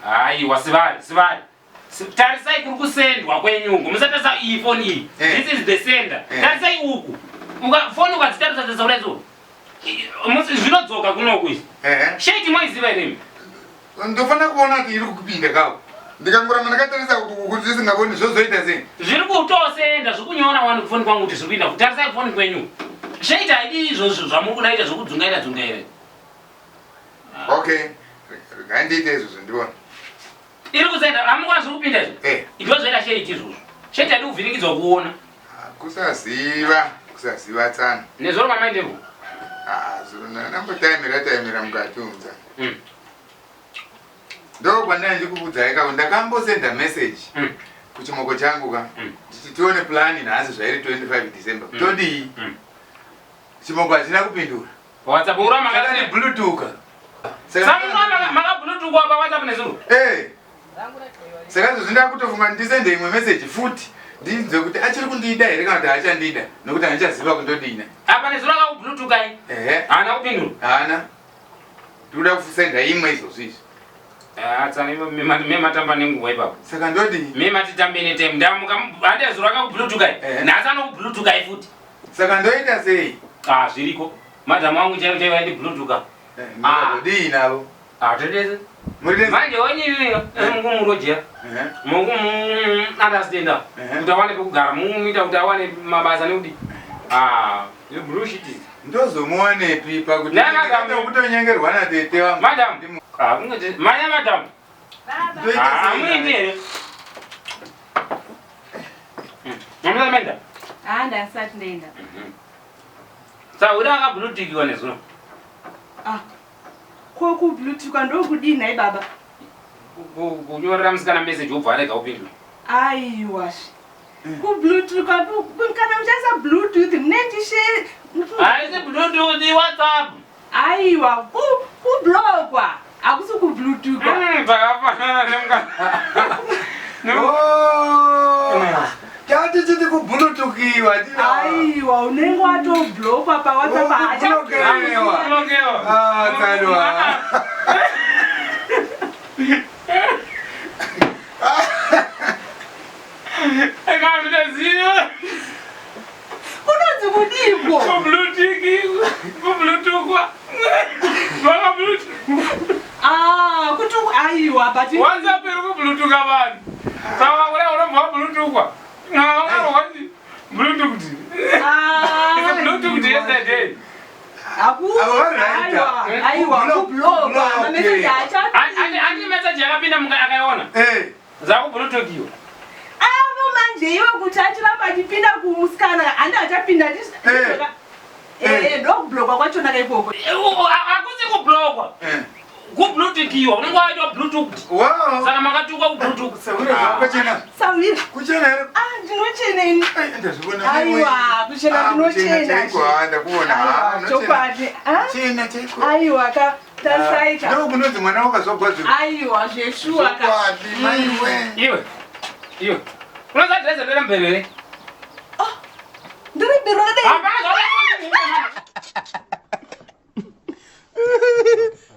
Aiwa sivari, sivari. Tarisai kuri kusendwa kwenyungu. Musatarisa iyi phone iyi. Eh. This is the sender. Eh. Tarisai uku. Uka phone ukadzitarisa tarisa kudai so. Zvinodzoka kunoku izvi. Eh. Sheti moiziva here imi? Ndofanira kuona kuti iri kupinda kawo. Ndikangoramba ndakatarisa kuti zvisingavoni zvozoita sei? Zviri kutosenda zviri kunyora wani kufoni kwangu kuti zviri kuinda. Tarisai kufoni kwenyu. Sheti haidi izvozvo zvamuri kuda ita zvekudzungaira dzungaira. Okay. Regai ndiite izvozvo ndione. Iri kusenda hamukwana zviri kupinda izvo. Eh. Ndozvoita sheti izvozvo. Sheti haidi kuvhiringidzwa kuona. Ah, Kusaziva, kusaziva tsano. Nezuro mamaendevo. Ah, zuro ndambotaimira taimira mukati umu tsano. Ndokwandanga ndikukuudzai kako ndakambosenda message kuchimoko changu ka ndichiti tione plan nhasi zvairi 25 December. Todii? Chimoko hachina kupindura. WhatsApp ura makati Chakati bluetooth. Samura makabluetooth pa WhatsApp nezuro. Eh. Saka izvozvi ndakutofunga ndisende imwe message futi ndinzwe kuti achiri kundida here kana kuti haachandida nokuti handichaziva kundodina. Apa nezuro akakubluetooth kai. Ehe. Haana kupindura. Haana. Ndikuda kusenda imwe izvozvi izvi. Ah, tsana me matamba nenguva ipapo. Saka ndodii? Me matitambe netime. Ndamuka hande zuro akakubluetooth kai. Ehe. Nhasi anokubluetooth kai futi. Saka ndoita sei? Ah, zviriko. Madam wangu chaivo chaivo vaindibluetooth. Eh, ndodii navo? Ah, totese. Muri tese? Manje wenyu mukumurojera. Ehe. Mukumu-understanda Ehe. kuti awane pekugara mumuita kuti awane mabasa nekuti ah, the blue shit is Ndozomuwanepi pakuti Naye madam. kutonyengerwa natete wangu. Madam. Ah, kungoti manya madam. Ndoita Ah, sei amuindi naye? here? Mamisa menda. Ah, ndasati ndaenda. Saka uda akabluetikiwa nezuro. Ah. Ko kubluetikwa ndokudii nhai baba? Kunyorera musikana message wobva arega kupindura. Aiwa. Kubluetooth kana muchaisa bluetooth munendishe. Haisi bluetooth WhatsApp. Aiwa, kublokwa. Hakusi kubluetoothwa. Zvakafanana nemukana. Oh! Chati chiti kubhulutukiwa. Aiwa, unenge watoblokwa paWhatsApp. Oh, kublokewa. Kublokewa. Ah, tsanwa. Ndinoziva. Kunonzi kudiko? Kubluetooth, kubluetoothwa. Vaka bluetooth. Ah, kuti aiwa, but WhatsApp iri kubluetooth vanhu. Saka kudai unobva wabluetoothwa. Wati bluetooth. Ah, It's a bluetooth yesterday. Haku- Avo vari right. aiwa, aiwa, Kublo- kublokwa. kublock, Mameseji eh. achapinda. Andi message yakapinda muka akaiona. Eh. Zaku bluetooth iwe. Avo manje iwe kuti achiramba achipinda kumusikana handi achapinda Eh. Eh, ndokublokwa kwachona kaikoko. Hakusi kublokwa. Eh. Kubluetooth unenge waitwa bluetooth. Wow. Saka makatukwa kubluetooth. Sawira kuchena. Sawira. Kuchena here? Ah, ndinochena ini. Ai, ndazvibona. Aiwa, kuchena Ah, kuchena ndinochena. chaiko, ah, ndakuona. Ah, Aiwa, unochena. chokwadi. Ah? Chena chaiko. Aiwa ka tasaita. Ndo kunonzi mwana wakazogwa zviro. Aiwa, zveshuwa ka. Chokwadi, maiwe. Iwe. Iwe. Unoziva dhirezi rinoenda mubhero here? Ndiri bhero rakadai. Hapana zvauri.